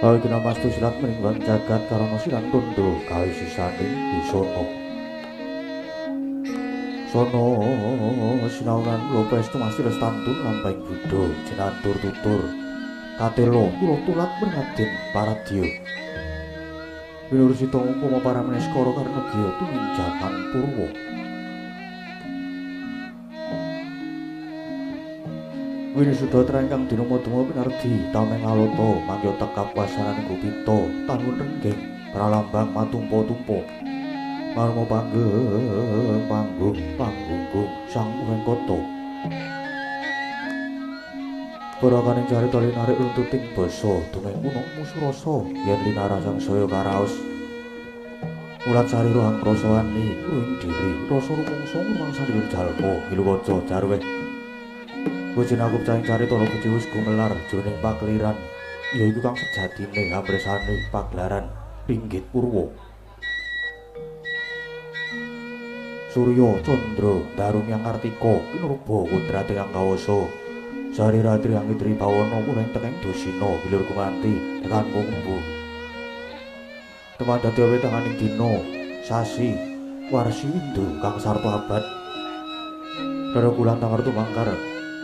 Awigna mastu silat meningwan jagat karana silan tondo gawe sisaning bisana. Sono sinaunan lopestu masti lestantun lampahing buddha jinantur tutur katelo kula tulat mringadin paradya. Winursita umpama para meneskara karna gya tuminjakan purwa. Winisuda trengkang dina madama pinardi tameng alata mangya tekap wasananing gupita tanun renggeng pralambang matumpa-tumpa marma panggeng panggung panggunggung sang Wengkata. Parakaning carita linarik luntuting basa dumeh punung musurasa yen linara sangsaya karaos ulat sarira angkrasa ani ing diri rasa rumangsa rumangsa lir jalma giluwaca jarweh. Bojinakup cahing carita guci wis gumelar jroning pakeliran ya iku kang sejatine hamresane pagelaran ringgit purwa. Surya candra daru yang kartika kinurba kodrate kang kawasa sarira triangitri bawana kurang tekeng dosina bilur gumanti tekan kumbu teman dadi wetanganing dina sasi warsi windu kang sarta abad dara kulan tangertu mangkar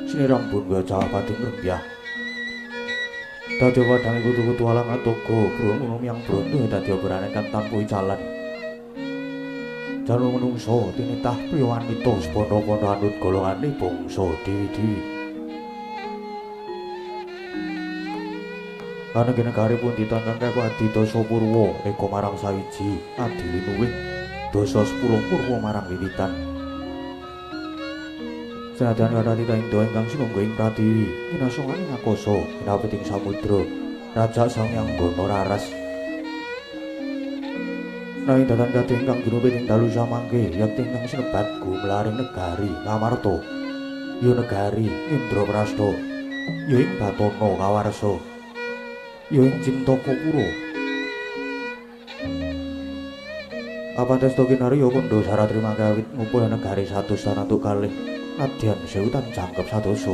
sinirambun gajah pating rembyah dadi wadange kutu-kutu alang atoga brung yang bronto dadi obrane kang tanpa icalan jalma menungso tinitah priya wanita sepandha-pandha anut golongane bangsa dewi-dewi. Kanengge negari pundi kang kaku adidasa purwa eka marang sawiji adi linuwih dasa 10 purwa marang wiwitan. Senadyan kathah titah indha ingkang sinungga ing pratiwi kinasonganing akasa kinapiting samudra rajak sang Yanggana raras. Nanging datan kadhe ingkang ginupit ing dalu samangke yekti ingkang sinebat gumlaring negari Ngamarta ya negari Indraprastha ya ing Bathana Kawarsa ya ing Cintakapura. Apantesta kinarya kandha saratri mangke awit ngumpul negari 100 tanantuk kalih nadyan sewu tan jangkep sadasa.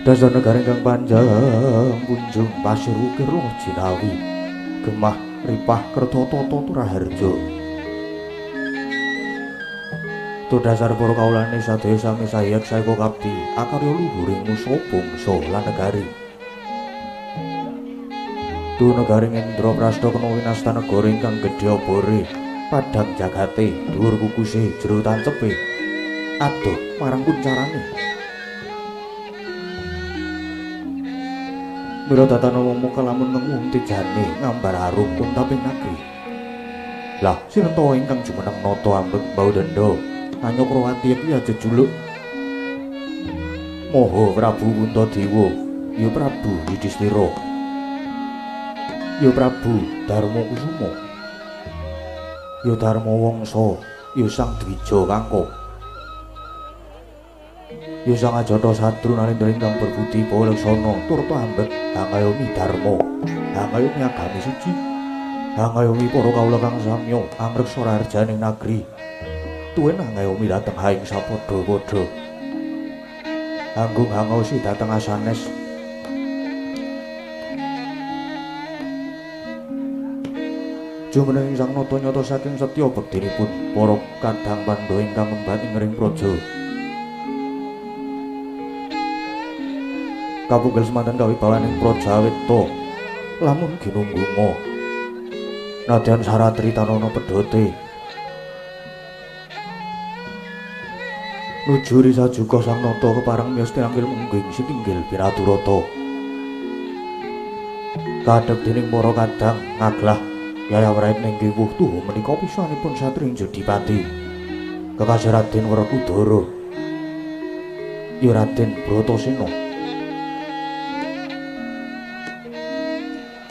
Dasar negari ingkang panjang punjung pasir ukir loh jinawi gemah ripah kerta tata turaharja. Tu dasar para kawulane sadaya sami sahyek saeka kapti akarya luhuring nusa bangsa lan negari. Tu negari Indraprastha kena winasta negara ingkang gedhe obore. Padhang jagate, dhuwur kukuse, jero tancepe, adoh marang kuncarane. Mila datana wong kalamun nengu tejane ngambar arum kuntaping nagri. Lah sinenta ingkang jumeneng nata ambek bau denda Hanyokrawati iki aja juluk. Moho Prabu Puntadewa, ya Prabu Yudhistira, ya Prabu Darmakusuma, ya Dharma Wangsa, ya Sang Dwija Kangka, ya Sang Ajata Satru Narendra ingkang berbudi bawa laksana turta ambek hangayomi dharma, hangayomi agami suci, hangayomi para kawula kang samya angreksa raharjaning nagri, tuwin hangayomi dhateng haing sapadha-padha, anggung hangaosi dhateng asanes. Jumeneng sang nata nyata saking setya bektinipun para kadang Pandhawa ingkang ngembat ing ring praja. Kapunggel semanten kawibawaning praja awita lamun ginunggunga. Nadyan saratri tanana pedhote. Nujuri sajuka sang nata kepareng miyos tinangkil mungging sitinggil pinaturata. Kadhep dening para kadang ngaglah yaya wrait ning kiwuh tuhu menika pisanipun satri Jodipati. Kekasih Raden Werkudara, ya Raden Bratasena.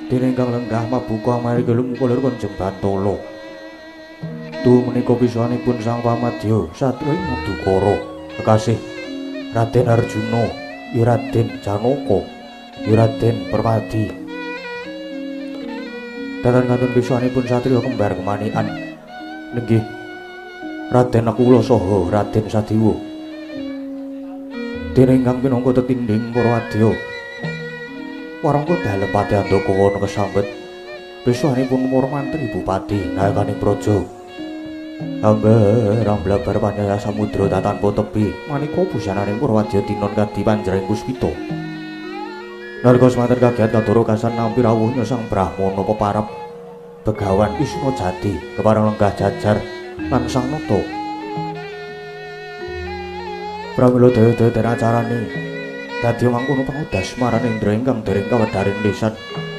Dene ingkang lenggah mabuka margi lumuka lir Kanjeng Bantala. Tuhu menika pisanipun Sang Pamadya satri Madukara. Kekasih Raden Arjuna, ya Raden Janaka, ya Raden Permadi. Datan kantun pisanipun satriya kembar kemanikan. Nenggih Raden Nakula saha Raden Sadewa. Dene ingkang pinangka tetindhing para wadya warangka dalem pati andaka wana kesambet pisanipun para mantri bupati nayakaning praja. Amber amblabar panjaya samudra tanpa tepi maneka busananing para wadya tinon kadi panjering puspita. Nalika semanten kagiat kadara kasan nampi rawuhnya sang Brahmana peparap Begawan Wisnu Jati kepareng lenggah jajar lan sang nata. Pramila daya-daya den acarane dadi mangkono pangudas marang Indra ingkang dereng kawedharing lisan. Thank you.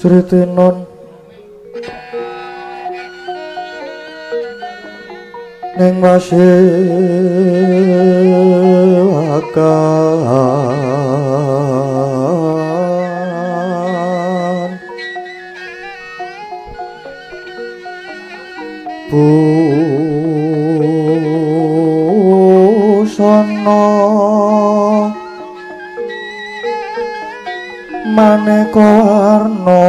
Sritenon ning wasewakan busana maneka warna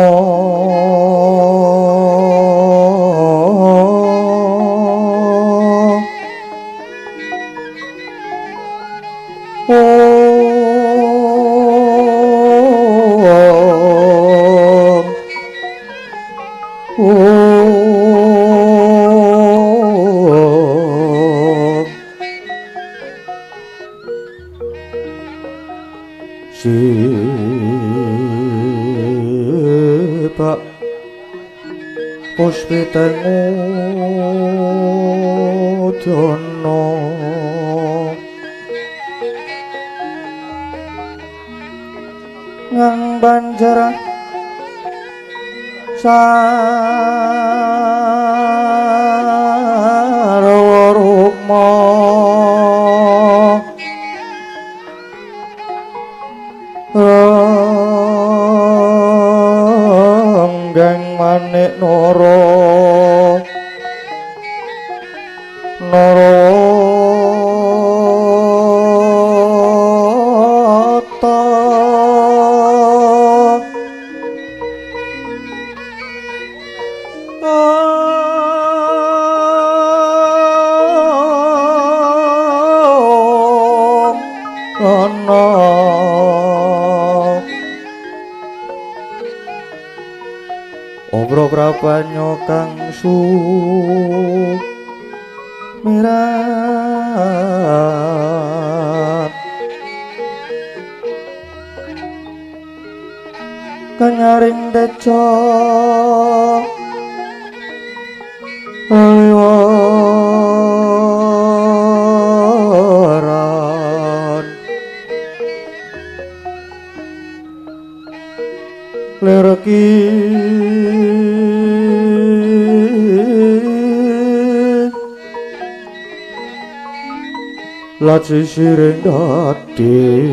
Puspiteng udana ngang banjar sarwa rukma renggang manik nara narata ana obro prapanyo kang sumirat kanyaring teca liwaran lereki laci siring dadi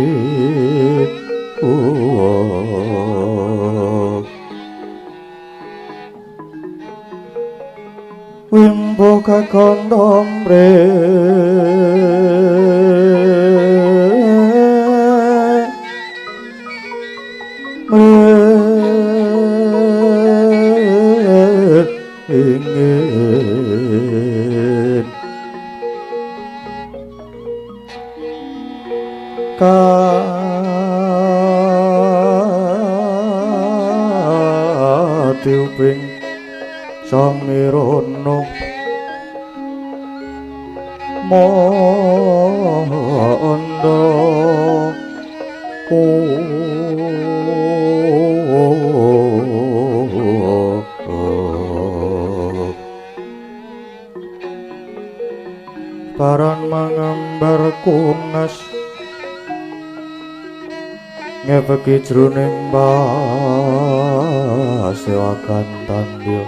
wimbo kakondombre ingin katiuping samirana mandha paran mangambar kungas ngepeki jroning pasewakan tandya.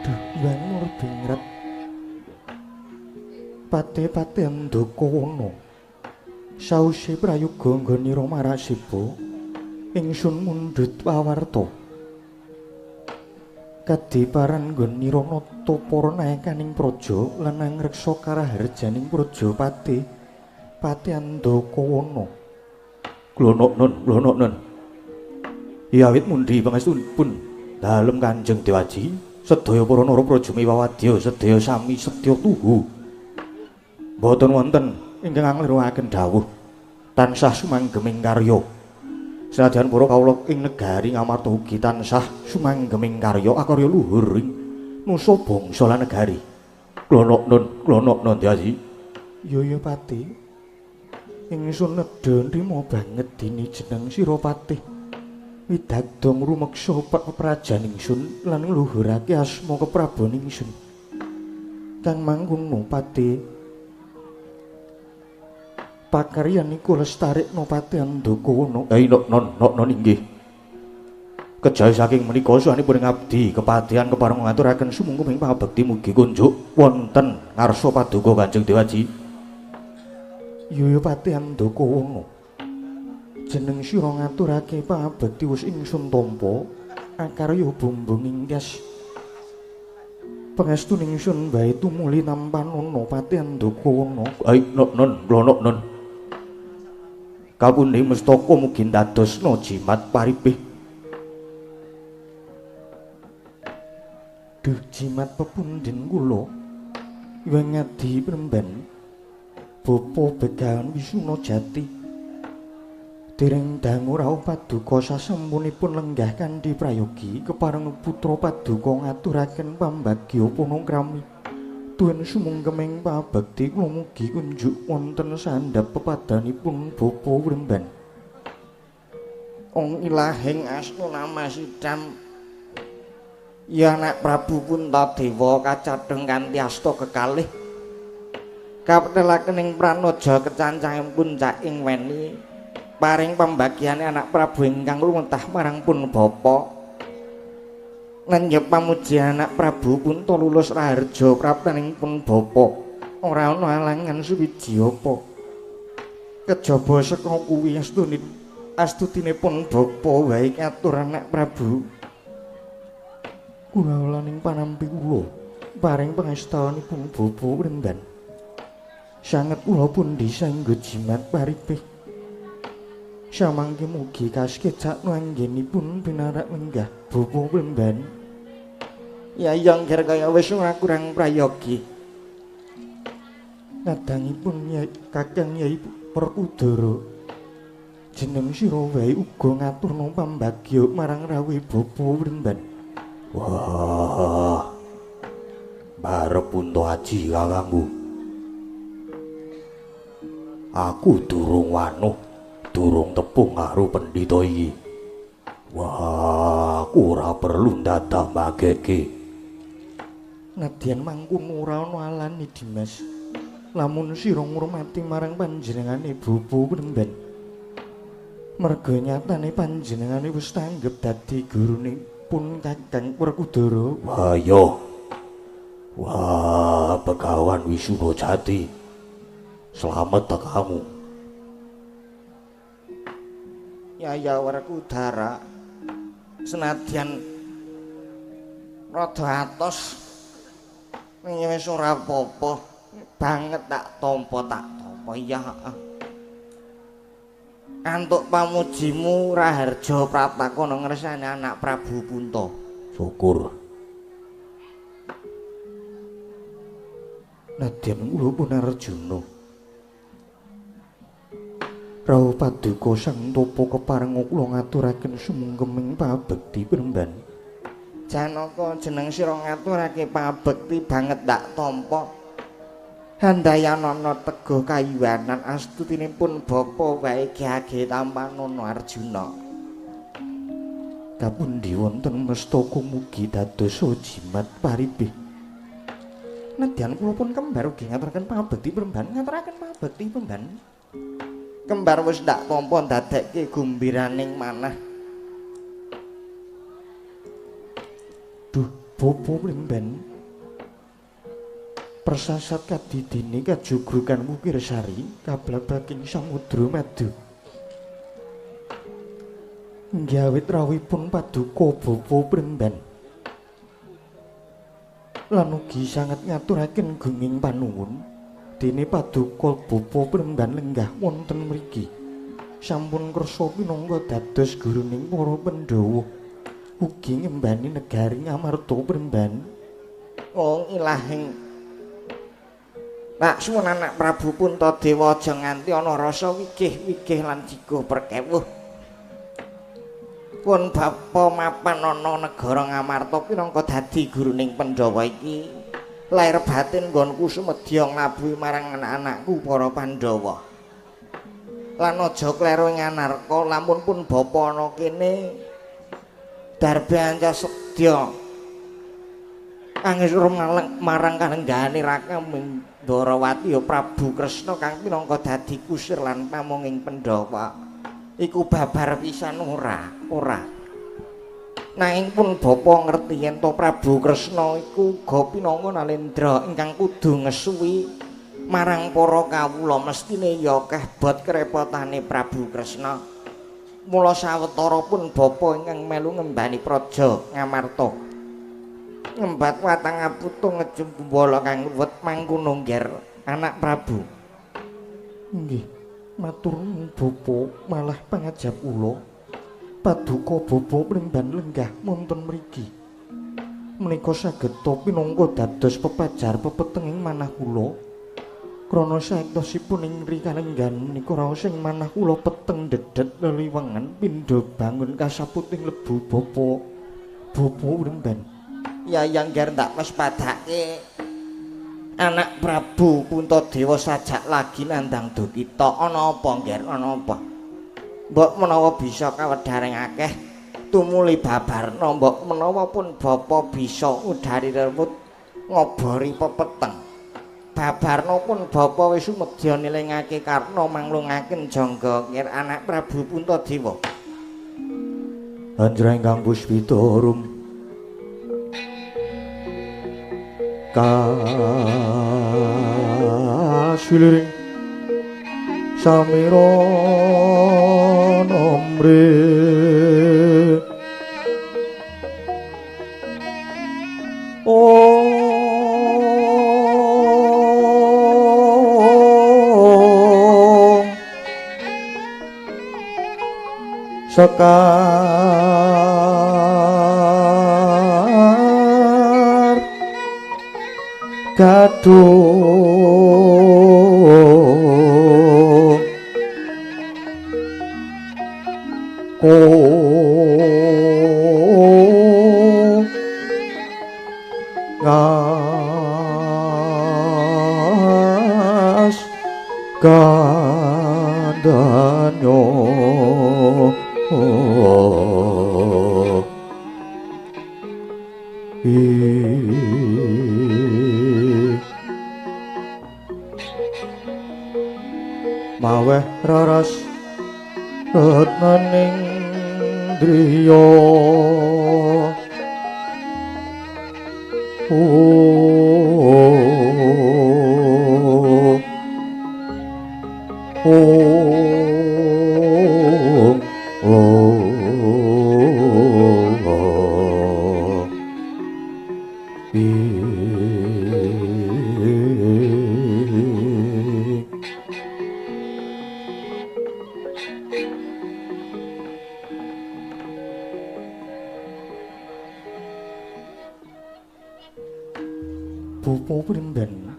Duh, Hyang Murbingrat pate-pate Andakowana sause prayoga nggonira marasiba ingsun mundhut pawarta kadiparan nggonira nata para nayakaning praja lan angreksa karaharjaning praja pate pate Andakowana. Glonoknon glonoknon ya awit mundi pangestunipun dalem Kanjeng Dewaji sedaya para nara praja miwawadya sedaya sami setya tuhu mboten wonten ingkang angliruaken dawuh tansah sumanggeming karya. Senadyan para kawula ing negari Ngamarta ugi tansah sumanggeming karya akarya luhur ing nusa bangsa lan negari. Glonoknon glonoknon Dewaji. Ya ya pati. Ingsun nedha nrima banget dene jeneng sira patih. Widagda ngrumeksa peprajan ingsun lan ngluhurake asma keprabon ingsun. Kang mangkono patih pakaryan iku lestarekno Patih Andakawana. Non non inggih. Kejawi saking menika suwanipun ngabdi kepatihan kepareng ngaturaken sumungkem ing pangabekti mugi kunjuk wonten ngarsa paduka Kanjeng Dewaji. Yuyu Patih Andakawana. Jeneng sira ngaturake pangabekti wis ingsun tampa akarya bumbung ingkes. Pangestu ingsun bae tumuli tampanana Patih Andakawana. Non non non. Kapundi mestaka mugi ndadosna jimat paripih. Duh jimat pepundhen kula Hyang Adi Premban Bapa Begawan Wisnu Jati dereng dangu rawuh paduka sasampunipun lenggah kanthi prayogi kepareng putra paduka ngaturaken pambagya punokrami tuwin sumungkeming pabekti kula mugi kunjuk wonten sandhap pepadanipun Bapa Premban. Ong ilahing asma nama sidam ya anak Prabu Puntadewa kacadheng kanthi asta kekalih kaptelaken ing pranaja kecancahing puncaking weni paring pembagiane anak Prabu ingkang lumentah marang pun bapa nenjep pamuji anak Prabu Punta lulus raharja praptaning pun bapa ora ana alangan suwiji apa kejaba saka kuwi astutine pun bapa wae ngatur anak Prabu. Kula ing panampi kula paring pangestanipun Bapa Premban sanget kula pundi sanggo jimat paripih samangke mugi kasekecakno anggenipun pinarak lenggah Bapa Premban. Ya iya ngger kaya wis ora kurang prayogi. Nadangipun Yai Kakang Yai Werkudara jeneng sira wae uga ngaturna pambagya marang rawuhe Bapa Premban. Wah, barep Punta Aji kakangku. Aku durung wanuh, durung tepung karo pendhita iki. Wah, aku ora perlu dadak mageke. Nadyan mangkono ora ana alane Dimas. Lamun sira ngurmati marang panjenengane Bapa Premban. Merga nyatane panjenengane wis tanggep dadi gurune pun Kakang Werkudara. Wah yo. Wah, Begawan Wisnu Jati. Selamat tekamu. Ya ya Werkudara. Senadyan rada atos ning wis ora apa-apa. Banget tak tampa iya. Antuk pamujimu raharja praptakono ngersane anak Prabu Punta. Syukur. Nadyan kula pun Arjuna. Rawuh paduka sang tapa kepareng kula ngaturaken sumungkeming pabekti Premban. Janaka jeneng sira ngaturake pabekti banget tak tampa. Handayanana teguh kayuwanan astutinipun bapa wae gage tampanana Arjuna. Kapundi wonten mestaka mugi dados jimat paripih. Nadyan kula pun kembar ugi ngaturaken pabekti Premban, ngaturaken pabekti Premban. Kembar wis ndak tampa ndadekke gumbiraning manah. Duh, Bapa Premban. Persasat kadidine kajugrukan Wukirsari kablabaking samudra madu. Nggawit rawuhipun paduka Bapa Premban. Lan ugi sanget ngaturaken gunging panuwun dene paduka Bapa Premban lenggah wonten mriki. Sampun kersa pinangka dados guruning para Pandhawa. Ugi ngembani negari Ngamarta Premban. Oh ilahing tak suwun anak Prabu Puntadewa aja nganti ana rasa wigih-wigih lan jiguh perkewuh. Pun bapa mapan ana negara Ngamarta pinangka dadi guruning Pandhawa iki. Lair batin nggonku sumedya nglabuhi marang anak-anakku para Pandhawa. Lan aja kleru ing anarka lamun pun bapa ana kene darbe anca sedya angesur marang kalenggahane Raka Ndorowati ya Prabu Kresna kang pinangka dadi kusir lan pamonging Pandhawa. Iku babar pisan ora, ora. Nanging pun bapa ngerti yen to Prabu Kresna iku uga pinangka nalendra ingkang kudu ngesuwi marang para kawula, mestine ya akeh bot kerepotane Prabu Kresna. Mula sawetara pun bapa ingkang melu ngembani praja Ngamarta. Ngembat watang aputu ngejum bala kang ruwet mangkono ngger anak Prabu. Nggih, matur nuwun bapa, malah pangajap kula. Paduka bapa mlimban lenggah wonten mriki. Menika saged ta pinangka dados pepajar pepetenging manah kula. Krana saektosipun ing kalenggan menika raos ing manah kula peteng dedet leliwengan pindha bangun kasaputing lebu bapa. Bapa mlimban. Ya yang ngger ndak waspadake anak Prabu Puntadewa sajak lagi nandang Dukita. Ana apa ngger, ana apa? Mbok menawa bisa kawedharing akeh tumuli babarna, mbok menawa pun bapa bisa ngudari rewut ngobori pepeteng. Babarna pun bapa wis sumedya nilingake karna manglungaken jangga ngger anak Prabu Puntadewa. Anjra ingkang puspita rum kasuliring samira nomre om sekar gadung ngas gandanyo maweh raras retnaning driya Bapa Plimban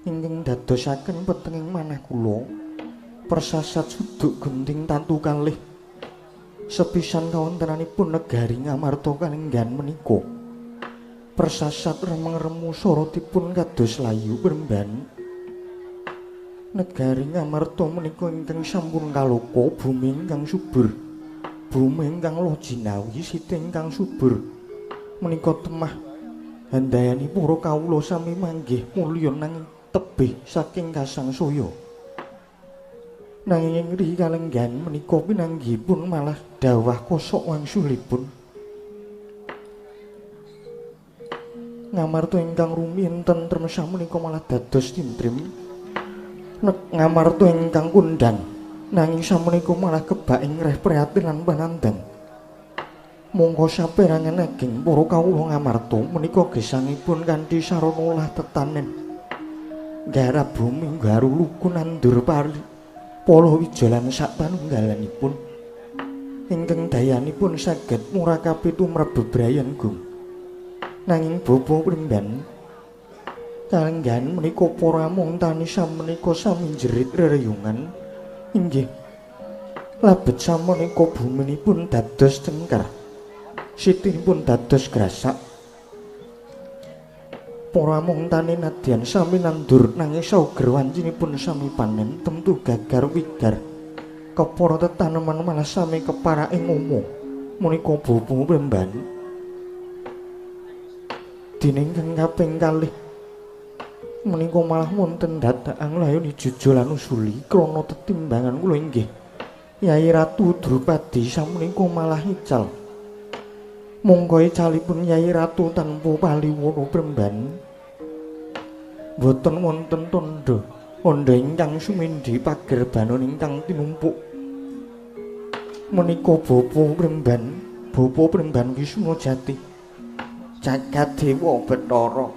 ingkang dadosaken petenging manah kula persasat suduk genting tantu kalih sepisan kawontenanipun negari Ngamarta kalenggan menika. Persasat remeng-remu sorotipun kados layu Plimban. Negari Ngamarta menika ingkang sampun kaloka bumi ingkang subur, bumi ingkang loh jinawi siti ingkang subur menika temah handayani para kawula sami manggih mulya nanging tebih saking kasangsaya. Nanging ing ri kalenggan menika pinanggihipun malah dawah kosok wangsulipun. Ngamarta ingkang rumiyin tentrem samenika malah dados tintrim. Ngamarta ingkang kondhang nanging samenika malah kebak ing reh prihatin lan panandhang. Mongko saperangan ageng para kawula Ngamarta menika gesangipun kanthi sarana olah tetanen. Garap bumi nggaru luku nandur pari palawija lan sak panunggalanipun ingkang dayanipun saged murakapi tumrap bebrayan gung. Nanging bapa Plimban kalenggan menika para amung tani samenika sami jerit rereyungan inggih labet samenika buminipun dados cengker. Sitinipun dados grasak. Para amung tani nadyan sami nandur nanging sauger wancinipun sami panen temtu gagar wigar. Kepara tetaneman malah sami keparake ngomo. Menika bapa Premban. Dene ingkang kaping kalih menika malah wonten dadakan layoni juju lan usuli krana tetimbangan kula inggih Yai Ratu Drupadi sapunika malah ical. Monggo icalipun Yai Ratu tanpa paliwona Premban. Boten wonten tandha tandha ingkang sumendhi pagerbanon ingkang tinumpuk. Menika bapa Premban, bapa Premban Wisnu Jati. Jagat Dewa Bathara.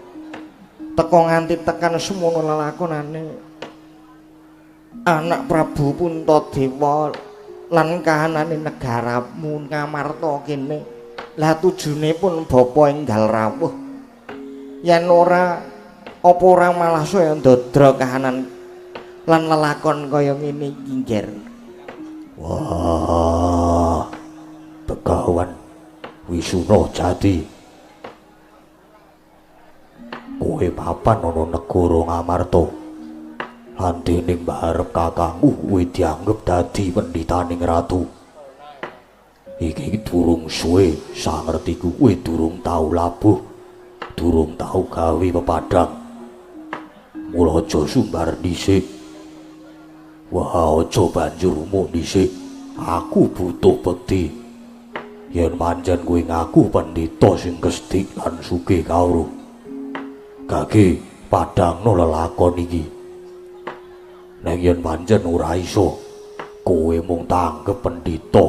Teka nganti tekan semono lelakonane anak Prabu Puntadewa lan kahanane negaramu Ngamarta kene. Lah tujune pun bapa enggal rawuh. Yen ora apa ora malah saya ndadra kahanan lan lelakon kaya ngene iki, Nger. Wah, Begawan Wisnu Jati. Kowe papan ana negara Ngamarta. Lan dening mbarep kakangku kowe dianggep dadi pendhitaning ratu. Iki durung suwe sangertiku kowe durung tau labuh, durung tau gawe pepadang. Mula aja sumbar dhisik. Wah, aja banjur umuk dhisik. Aku butuh bekti. Yen pancen kowe ngaku pendhita sing kestik lan sugih kawruh, gage padangno lelakon iki. Nek yen pancen ora iso, kowe mung tanggep pendhita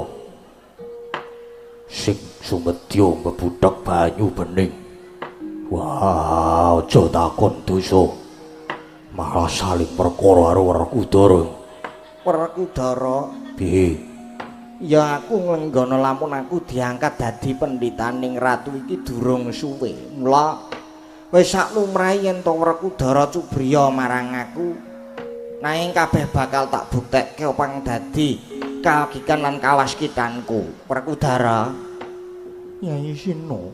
sing sumedya mbebuthek banyu bening. Wah, aja takon dosa. Malah saling perkara karo Werkudara. Werkudara, piye? Ya aku nglenggana lamun aku diangkat dadi pendhitaning ratu iki durung suwe. Mula wis sak lumrahe yen to Werkudara cubriya marang aku, nanging kabeh bakal tak buktekke opang dadi kagikan lan kawaskitanku. Werkudara. Yai Sina,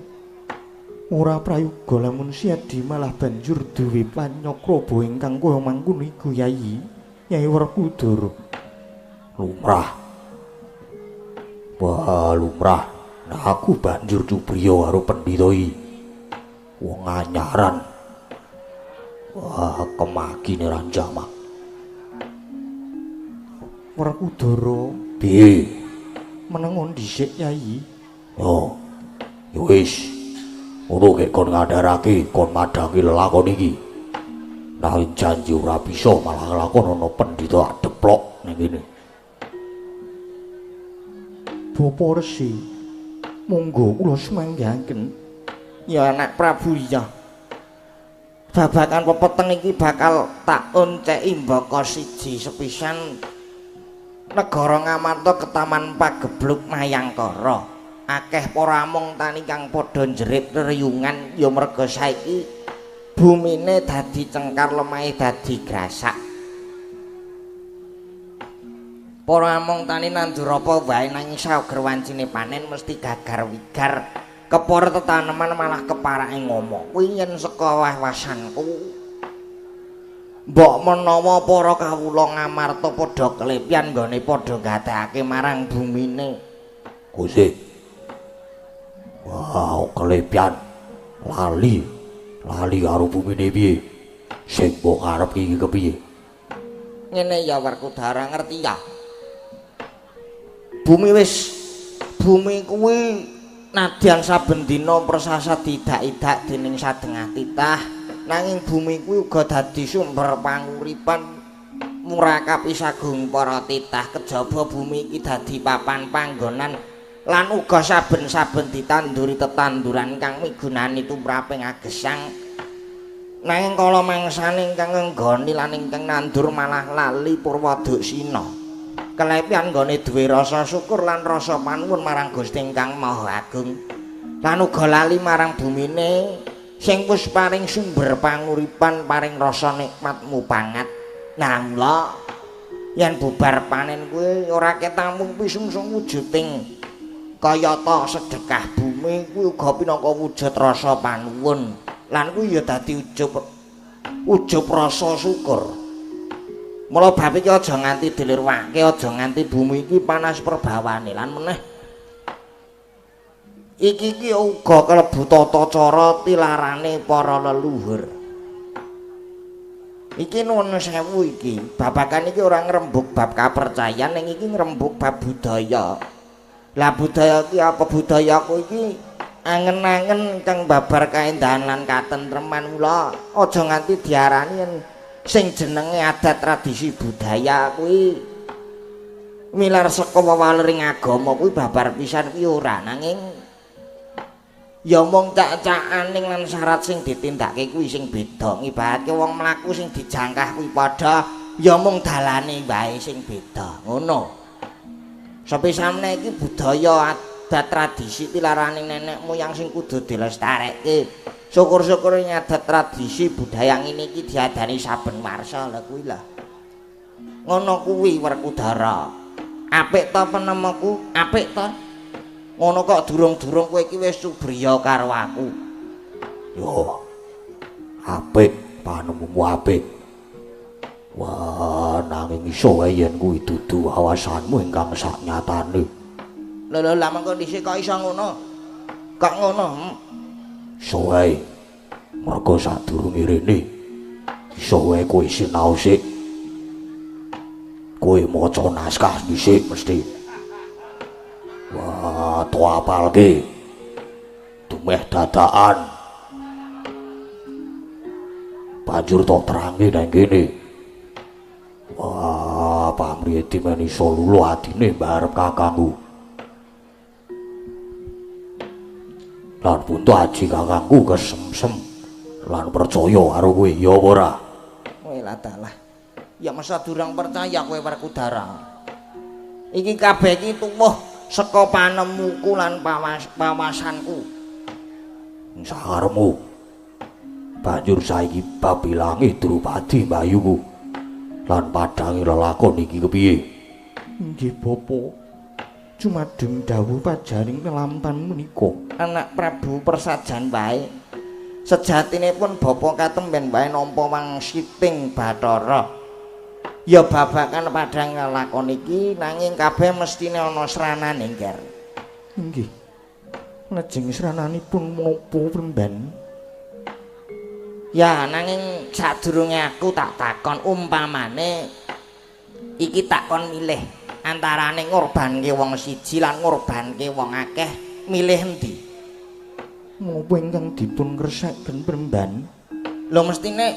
ora prayoga lamun Siadi malah banjur duwe panyakraba ingkang kaya mangkono iku Yai. Yai Werkudara. Lumrah. Wah, lumrah. Nah, aku banjur cubriya karo pendhita iki. Wong anyaran. Wah, kemakine ranjamak. Werkudara, piye? Menengon dhisik Yai. Yo. Ya wis. Ngono gek kon ngandharake, kon madhangi lelakon iki. Nanging janji ora bisa malah nglakon ana pendhita deplok ning kene. Bapa Resi, monggo kula sumanggaken. Ya anak Prabu iya. Babakan pepeteng iki bakal tak onceki mbaka siji sepisan negara Ngamarta ketaman pagebluk Mayangkara. Akeh para amung tani kang padha njerit reriyungan ya merga saiki bumine dadi cengkar, lemahe dadi grasak. Para amung tani nandur apa wae nanging sauger wancine panen mesti gagar wigar. Kepara tetaneman malah keparake ngomo. Kuwi yen saka wawasanku. Mbok menawa para kawula Ngamarta padha klepyan nggone padha gatekake marang bumine. Gusti. Wah, klepyan. Lali. Lali karo bumine piye? Sing mbok arep iki kepiye? Ngene ya Werkudara, ngerti ya? Bumi wis bumi kuwi nadyan saben dina persasa diidak-idak dening sadengah titah, nanging bumi kuwi uga dadi sumber panguripan murakapi sagung para titah. Kejaba bumi iki dadi papan panggonan lan uga saben-saben ditanduri tetanduran kang migunani tumraping agesang. Nanging kala mangsane ingkang ngenggoni lan ingkang nandur malah lali purwaduksina. Kelepian nggone duwe rasa syukur lan rasa panuwun marang Gusti ingkang Maha Agung lan uga lali marang bumine sing wis paring sumber panguripan, paring rasa nikmat mupangat. Nah, mula yen bubar panen kuwi ora ketamung pisungsung wujuding kayata sedekah bumi kuwi uga pinangka wujud rasa panuwun lan kuwi ya dadi ujub rasa syukur. Mula bab iki aja nganti dilirwake, aja nganti bumi iki panas perbawane lan meneh. Iki iki uga kalebu tata cara tilarane para leluhur. Iki nuwun sewu iki, babagan iki ora ngrembug bab kapercayan, ning iki ngrembug bab budaya. Lah budaya iki apa? Budayaku iki angen-angen kang babar kaendahan lan katentreman. Mula aja nganti diarani yen sing jenenge adat tradisi budaya kuwi milar saka wewalering agama kuwi babar pisan kuwi ora, nanging ya mung cak-cakaning lan syarat sing ditindakake kuwi sing beda. Ngibaratke wong mlaku sing dijangkah kuwi padha, ya mung dalane wae sing beda. Ngono. Sepisane iki budaya adat tradisi tilarane nenek moyang sing kudu dilestarekke. Syukur-syukur adat tradisi budaya ngene iki diadani saben warsa lha kuwi lah. Ngono kuwi Werkudara. Apik ta penemuku? Apik ta? Ngono kok durung-durung kowe iki wis subriya karo aku. Yo. Apik panemumu apik. Wah, nanging iso wae yen kuwi dudu wawasanmu ingkang saknyatane. Lho lho, lah mengko dhisik kok iso ngono? Kok ngono? Iso wae. Mergo sadurunge rene iso wae kowe sinau sik. Kowe maca naskah dhisik mesti. Wah, to apalke. Dumeh dadakan. Banjur tok terangi nang kene. Wah, pamrih men iso luluh atine mbarep kakangku. Lan puntu aji kakangku kesemsem lan percaya karo kowe, ya apa ora? Kowe lah dalah. Ya masa durung percaya kowe Werkudara. Iki kabeh iki tuwuh saka panemuku lan pawasanku. Sakarepmu. Banjur saiki bab ilange Drupadi mbayuku. Lan padhange lelakon iki kepiye? Nggih Bapak. Jumadeng dawuh pajaring lelampan menika. Anak Prabu persajan wae. Sejatine pun bapa katemben wae nampa wangsiting Bathara. Ya babakan padhang lelakon iki nanging kabeh mestine ana sranane, Ngger. Nggih. Lajeng srananipun menapa Premban? Ya nanging sadurunge aku tak takon umpamane iki takon milih antarane ngorbanke wong siji lan ngorbanke wong akeh, milih endi? Menapa ingkang dipun kersakaken Premban? Lho mestine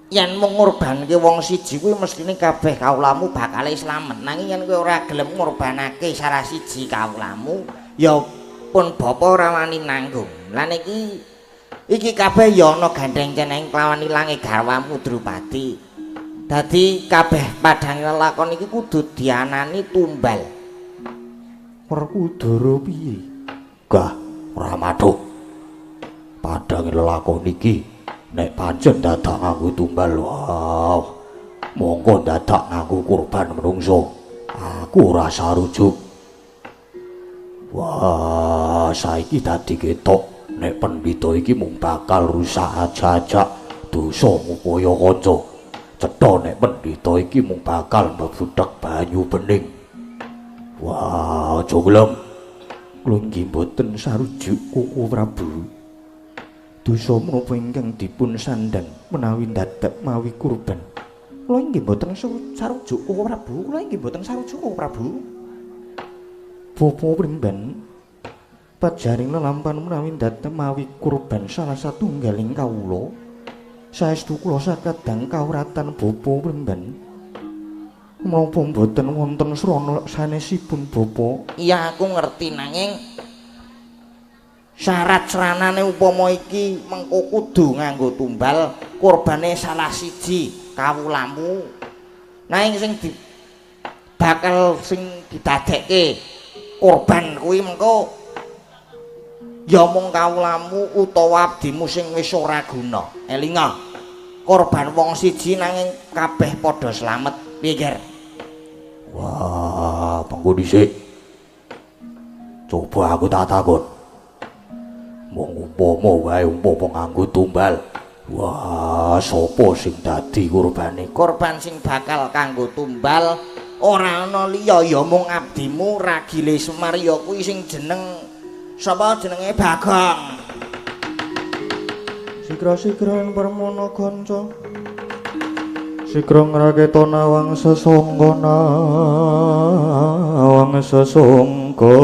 yen mung ngorbanke wong siji kuwi mestine kabeh kawulamu bakal slamet. Nanging yen kowe ora gelem ngorbanake salah siji kawulamu, ya pun bapa ora wani nanggung. Lan iki kabeh ya ana gandheng ceneng kelawan ilange garwamu Drupadi. Dadi kabeh padhang lelakon iki kudu dianani tumbal. Werkudara piye? Gah, ora mathuk. Padhang lelakon iki nek pancen dadak nganggo tumbal, wah, mongko dadak nganggo kurban menungso. Aku ora sarujuk. Wah, saiki dadi ketok nek pendhita iki mung bakal rusak aja-aja dosa ngupaya kanca. Cetha nek pendhita iki mung bakal mbebudhek banyu bening. Wah, aja gelem. Kula nggih mboten sarujuk Koko Prabu. Dosa menapa ingkang dipun sandhang menawi dadak mawi kurban? Kula nggih mboten sarujuk Koko Prabu. Kula nggih mboten sarujuk Koko Prabu. Bapa Premban, pajaring lelampan menawi dadak mawi kurban salah satunggaling kawula, saestu kula sakadang kawratan Bapa Premban. Menapa mboten wonten srana sanesipun Bapa? Iya aku ngerti, nanging syarat sranane upama iki mengko kudu nganggo tumbal kurbane salah siji kawulamu. Nanging sing di bakal sing didadekke korban kuwi mengko ya mung kawulamu utawa abdimu sing wis ora guna. Elinga, korban wong siji nanging kabeh padha slamet. Piye, Ger? Wah, pengko dhisik. Coba aku tak takon. Mung umpama wae umpama nganggo tumbal, Wah, sapa sing dadi kurbane? Korban sing bakal kanggo tumbal ora ana liya ya mung abdimu Ragile Semar ya kuwi sing jeneng sapa jenenge Bagong. Sigra-sigran permono kanca. Sigra ngraketa nawang sesangka nawang sesangka.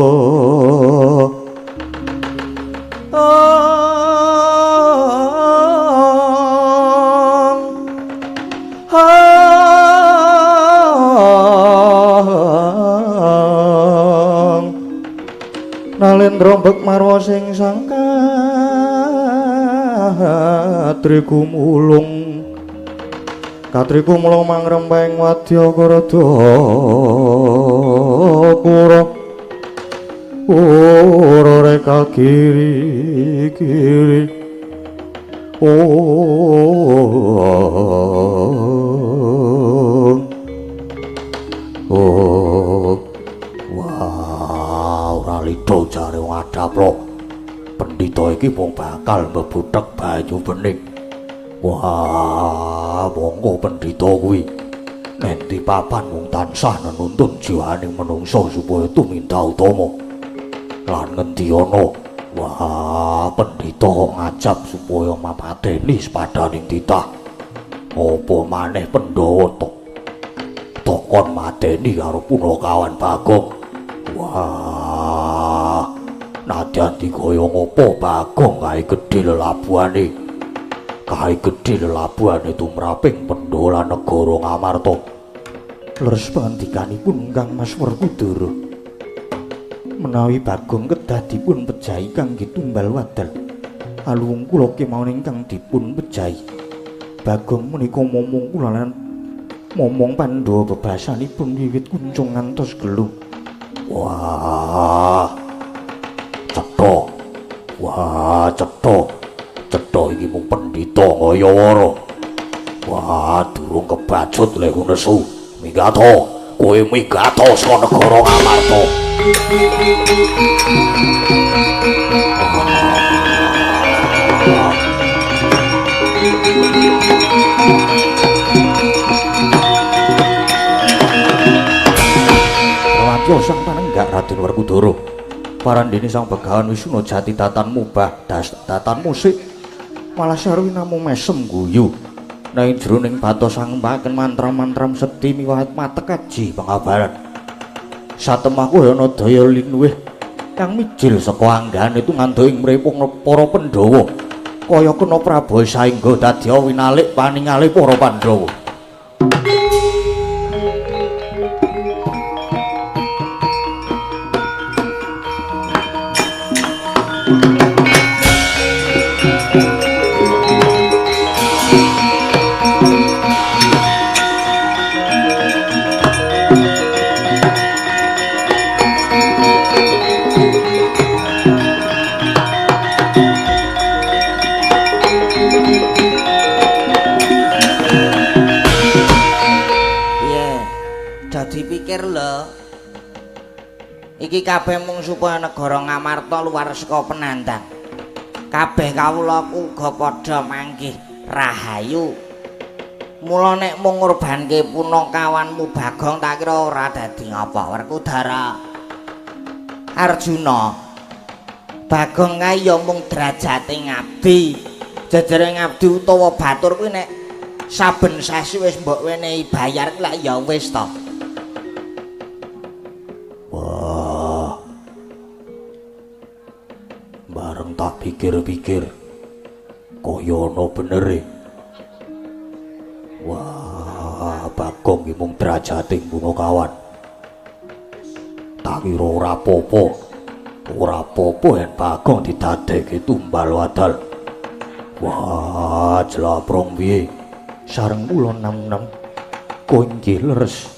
Nalendra mbek marwa sing sangkatri gumulung katri gumulung mangrempeng wadya karada kura ora reka kiri kiri oh. Wah, ora lido jare wong adaplo. Pendhita iki mung bakal mbebuthek banyu bening. Wah, monggo pendhita kuwi nendi papan mung tansah nenuntun jiwaning manungsa supaya tumindak utama. Lan ngendi ana? Wah, pendhita kok ngajab supaya mapateni sepadaning titah. Apa maneh Pandhawa tok kon mateni karo punakawan Bagong. Wah, nadyan dikaya ngopo Bagong kae gedhe lelabuhane. Kae gedhe lelabuhane tumraping Pandhawa lan negara Ngamarta. Leres pangandikanipun Kang Mas Werkudara. Menawi Bagong kedah dipun pejahi kangge tumbal wadal. Aluwung kula kemawon ingkang dipun pejahi. Bagong menika momong kula lan momong Pandhawa bebasanipun wiwit kuncung ngantos gelung. Wah, cetha. Wah, cetha. Cetha iki mung pendhita ngayawara. Wah, durung kebacut leku nesu. Minggato, kowe minggato saka negara Ngamarta. Rawatya sang panenggak Raden Werkudara. Parandene sang Begawan Wisnu Jati datan mubah das datan musik. Malah sarwi namung mesem guyu. Nanging jroning batos angmpaken mantram-mantram sedhi miwah matek aji pangabaran. Satemahku ana daya linuwih kang mijil saka anggane tungandha ing mripung para Pandhawa. Kaya kena prabaya saengga dadi winalik paningale para Pandhawa. Iki kabeh mung supaya negara Ngamarta luar saka penandang. Kabeh kawula uga padha manggih rahayu. Mula nek mung ngorbanke punakawanmu Bagong tak kira ora dadi ngapa. Werkudara Arjuna, Bagong kae ya mung derajate ngabdi. Jejere ngabdi utawa batur kuwi nek saben sasi wis mbok wenehi bayar lak ya wis to. Wah, bareng tak pikir-pikir kaya ana benere. Wah, Bagong ki mung derajate punakawan. Tak kira ora apa-apa. Ora apa-apa yen Bagong didadekke tumbal wadal. Wah, jlaprong piye? Sareng kula nam-nam kowe inggih leres.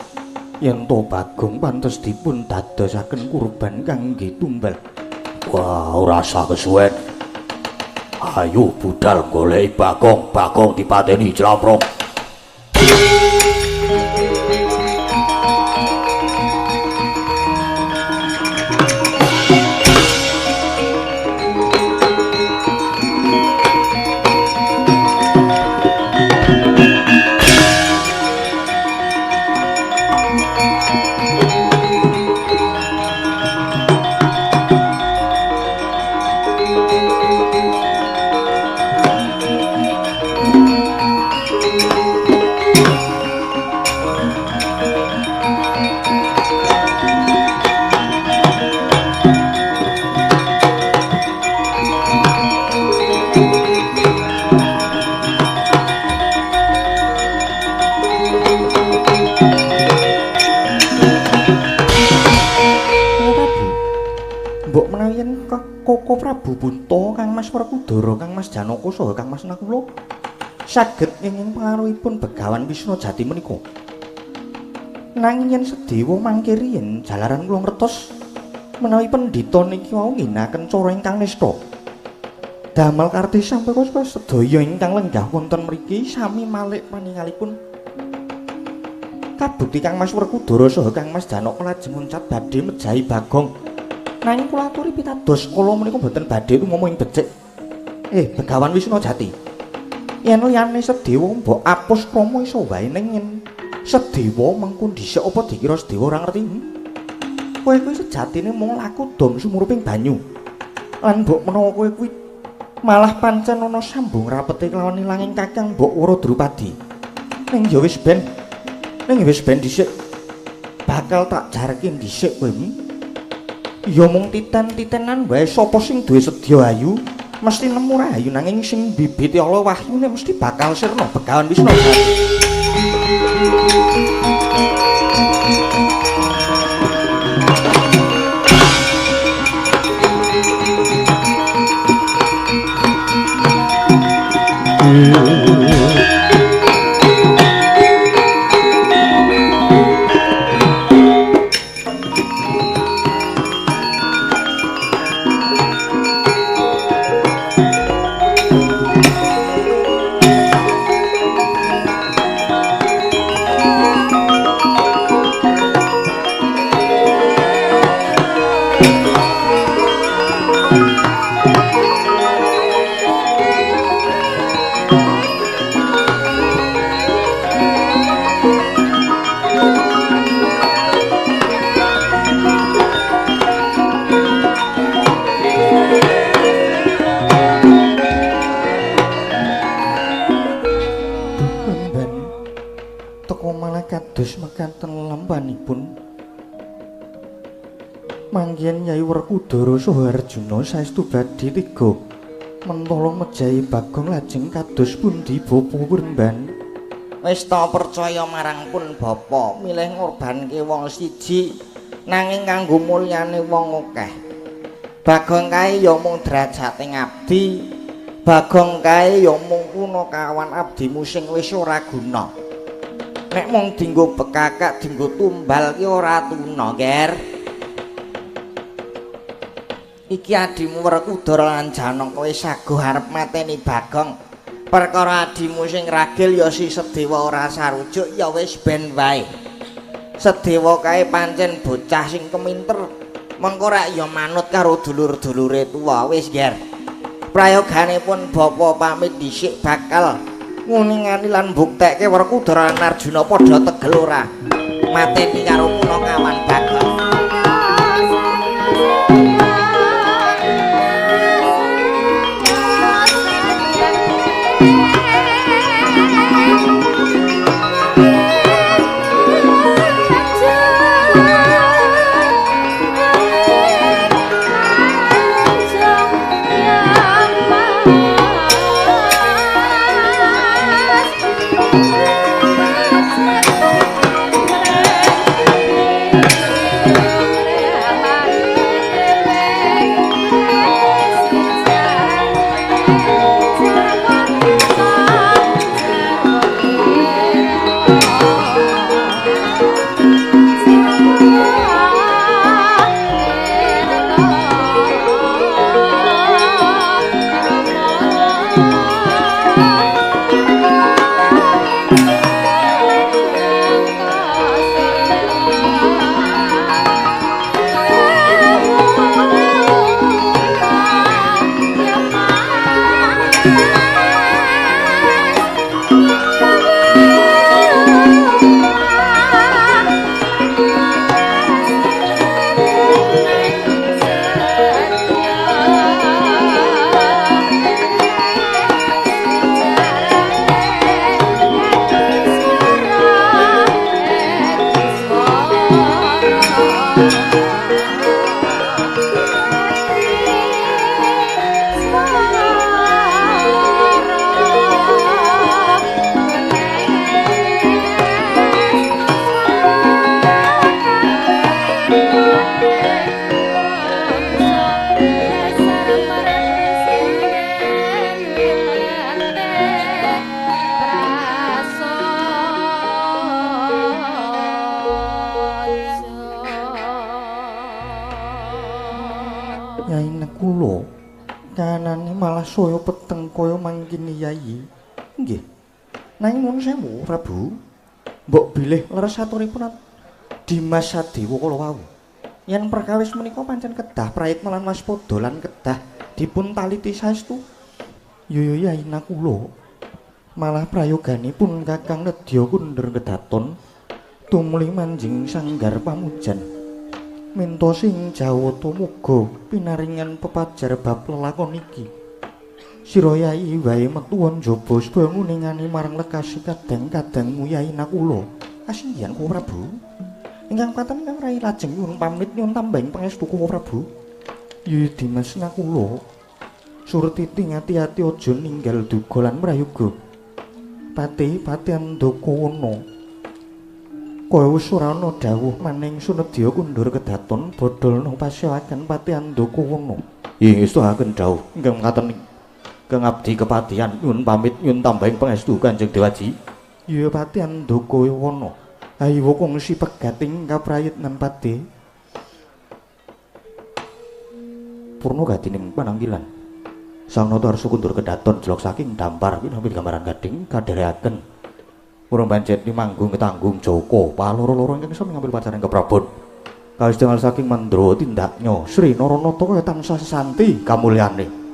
Yen to Bagong pantes dipun dadosaken kurban kangge tumbal. Wah, ora usah kesuwen. Ayo budal goleki Bagong, Bagong dipateni jlamprong. Mbok menawi yen Koko Prabu Bunta, Kang Mas Werkudara, Kang Mas Janaka saha Kang Mas Nakula saged ngenging pangaruhipun Begawan Wisnu Jati menika. Nanging yen Sedewa mangke riyen jalaran kula ngertos menawi pendhita niki wau ngginakaken cara ingkang nista. Damel karti sampeka sedaya ingkang lenggah wonten mriki sami malik paningalipun. Kabukti Kang Mas Werkudara saha Kang Mas Janaka lajeng nguncat badhe mejahi Bagong. Nanging kula aturi pitados kala menika boten badhe tumama ing becik. Begawan Wisnu Jati. Yen liyane Sedewa mbok apus krama iso wae ning yen Sedewa mengko dhisik apa dikira Sedewa ora ngerti? Kowe kuwi sejatine mung laku dom sumuruping banyu. Lan mbok menawa kowe kuwi malah pancen ana sambung rapete kelawan ilanging Kakang Mbok Wara Drupadi. Ning ya wis ben. Ning wis ben dhisik. Bakal tak jarke dhisik kowe. Ya mung titen-titenan wae sapa sing duwe sedya ayu mesti nemu rahayu, nanging sing bibite ala wahyune mesti bakal sirna Begawan Wisnu. Manggihan Nyai Werkudara saha Arjuna saestu badhe tiga mentala mejahi Bagong lajeng kados pundi Bapa Wurmban? Wis ta percaya marang pun Bapa, milih ngorbanke wong siji nanging kanggo mulyane wong akeh. Bagong kae ya mung derajate ngabdi, Bagong kae ya mung punakawan abdimu sing wis ora guna. Nek mung dinggo bekakak, dinggo tumbal ki ora tuna, Ger. Iki adimu Werkudara lan Janaka wis saguh arep mateni Bagong. Perkara adimu sing ragil ya si Sedewa ora sarujuk ya wis ben wae. Sedewa kae pancen bocah sing keminter. Mengko rak ya manut karo dulur-dulure tuwa wis, Ger. Prayoganipun Bapa pamit dhisik bakal nguningani lan mbuktekke Werkudara lan Arjuna padha tegel ora mateni karo punakawan Bagong. Yai Nakula, kanane malah saya peteng kaya mangkene Yai. Nggih. Nanging nuwun sewu Prabu, mbok bilih leres aturipun Dimas Sadewa kala wau. Yen perkawis menika pancen kedah prayitna lan waspada lan kedah dipun taliti saestu. Yo yo Yai Nakula, malah prayoganipun Kakang Nedya kundur kedaton tumuli manjing sanggar pamujan. Minta sing Jawata muga pinaringan pepajar bab lelakon iki. Sira Yai wae metu njaba supaya nguningani marang lekasi kadang-kadangmu Yai Nakula. Kasinggihan kuwa Prabu. Ingkang katen ingkang rai lajeng nyuwun pamit nyuwun tambahing pangestu kuwa Prabu. Yi Dimas Nakula, surtiti ngati-ati aja ninggal duga lan prayoga. Pati pati Andakowana. Kaya wis ora ana dawuh maning Sunedya kundur kedaton bodolna pasewakan Pati Andakowana. Ing estuhaken dawuh ingkang mekaten kang abdi kepatihan nyuwun pamit nyuwun tambahing pangestu Kanjeng Dewaji. Ya Pati Andakowana, ayo kongsi pegating kaprayitnan Pati. Purna gadining panangkilan Sang Nata Arsa kundur kedaton jelok saking dampar kinampi gambaran gading kadherekaken urung pancet manggung ketanggung Joko paloro-loro ingkang sami ngambil pacaran keprabon. Kawis tingal saking mandra tindaknya Sri Naranata kaya tansah sesanti kamulyane.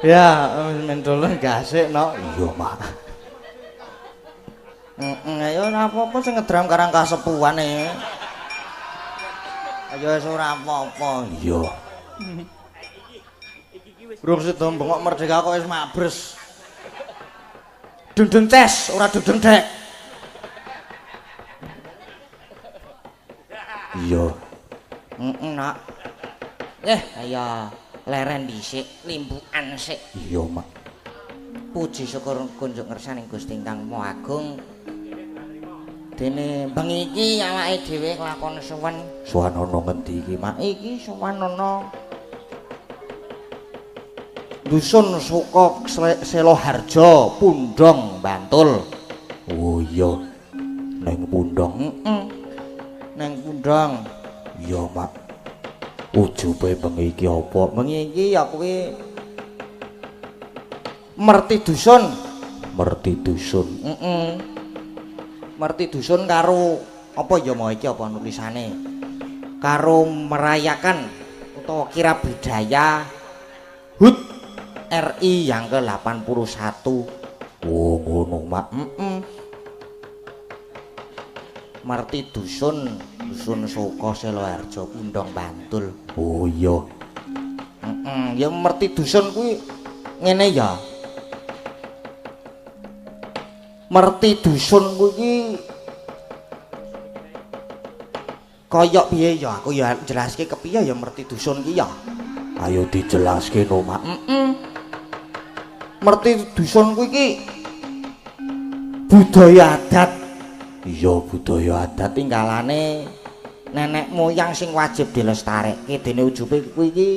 Ya, mendolen gasik no. Iya, Mak. Heeh, ya ora apa-apa sing ngedram karang kasepuhan e. Ayo wis ora apa-apa. Iya. Durung sida bengok merdeka kok wis mabres. Dundung tes, ora dundung dek. Iya. Heeh, Nak. Ayo leren dhisik, limbukan sik. Iya, Mak. Puji syukur kunjuk ngersaning Gusti Ingkang Maha Agung. Dene bengi iki awake dhewe kelakon suwen. Suwan ana ngendi iki, Mak? Iki suwan ana Dusun Suko Seloharjo, Pundong, Bantul. Oh iya. Neng Pundong. Heeh. Neng Pundong. Iya, Mak. Ujube bengi iki apa? Bengi iki ya kuwi merti dusun. Merti dusun. Heeh. Merti dusun karo apa ya mau iki apa nulisane? Karo merayakan utawa kira budaya HUT RI yang ke-81. Oh, ngono, Mak. Heeh. Merti dusun, Dusun Suko Seloharjo, Pundong, Bantul. Oh iya. Heeh, ya merti dusun kuwi ngene ya. Merti dusun kuwi iki kaya piye ya? Aku ya jelaske kepiye ya merti dusun ki ya. Ayo dijelaske no, Mak. Heeh. Merti dusun kuwi iki budaya adat. Iya, budaya adat tinggalane nenek moyang sing wajib dilestarekke. Dene ujube kuwi iki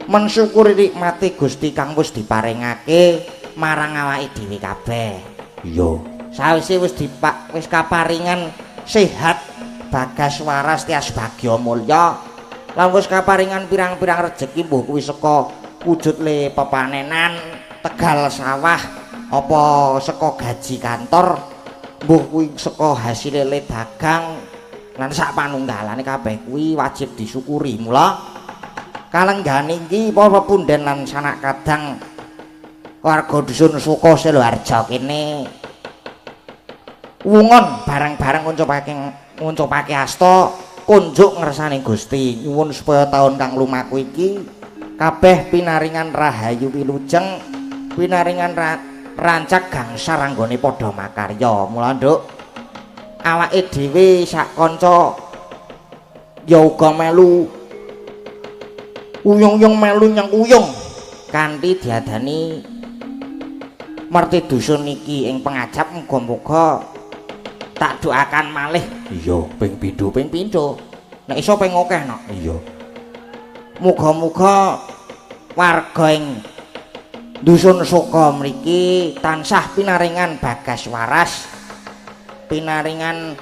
mensyukuri nikmate Gusti kang wis diparingake marang awake dhewe kabeh. Iya. Sawise wis dipak wis kaparingan sehat, bagas waras, tias bagya mulya, lan wis kaparingan pirang-pirang rejeki mbuh kuwi saka wujud le pepanenan tegal sawah apa saka gaji kantor, mbuh kuwi saka hasile le dagang lan sak panunggalane kabeh kuwi wajib disyukuri. Mula kalenggane iki para punden lan sanak kadang warga dusun Suko Seloharjo kene wungon bareng-bareng nguncupake asta kunjuk ngersane Gusti nyuwun supaya taun kang lumaku iki kabeh pinaringan rahayu wilujeng, pinaringan rancak gangsar anggone padha makarya. Mula nduk awake dhewe sak kanca ya uga melu uyung-uyung melu nyengkuyung kanthi diadani merti dusun iki ing pengajap. Muga-muga tak doakan malih. Iya, ping pindho, ping pindho. Nek iso ping akeh nok. Iya. Muga-muga warga ing dusun Suko mriki tansah pinaringan bagas waras, pinaringan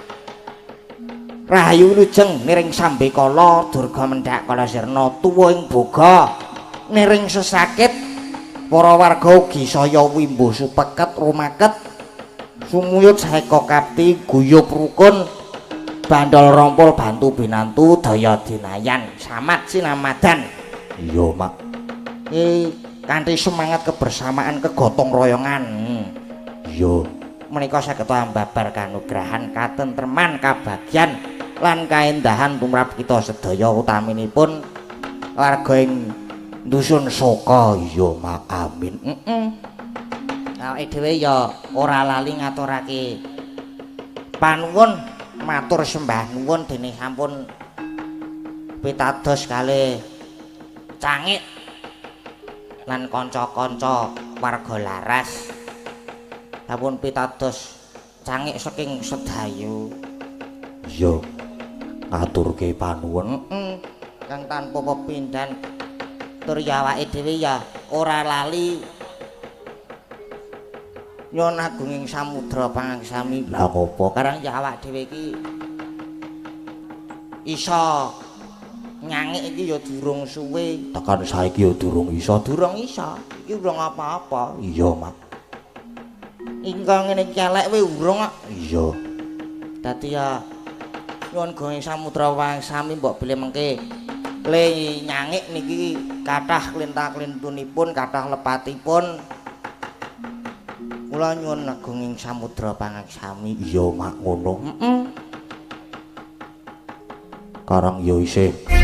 rahayu wilujeng niring sambekala durga mendhak kala sirna tuwa ing boga niring sesakit. Para warga ugi saya wimbuh supeket rumaket sumuyut saeka kapti guyub rukun bandol rompol bantu binantu daya dinayan samat sinamadan. Iya, Mak. Kanthi semangat kebersamaan kegotong royongan. Iya. Menika saged ambabar kanugrahan katentreman kabagyan lan kaendahan tumrap kita sedaya utaminipun warga ing dusun Suko. Iya, Mak. Amin. Heeh. Awake dhewe ya ora lali ngaturake panuwun matur sembah nuwun dene sampun pitados kalih cangik lan kanca-kanca warga laras. Sampun pitados cangik saking sedayu. Iya. Ngaturke panuwun. Heeh. Kang tanpa pepindhan tur ya awake dhewe ya ora lali nyuwun agunging samudra pangaksami. Lah ngopo? Karang ya awak dhewe iki iso nyangik iki ya durung suwe. Tekan saiki ya durung iso. Durung iso. Iki urung apa-apa. Iya, Mak. Ingkang ngene iki elek we urung kok. Iya. Dadi ya nyuwun gunging samudra pangaksami mbok bilih mengke Le nyangik niki kathah klinta-klintunipun, kathah lepatipun. Kula nyuwun agunging samudra pangaksami. Iya, mak ngono. Heeh. Karang ya isih.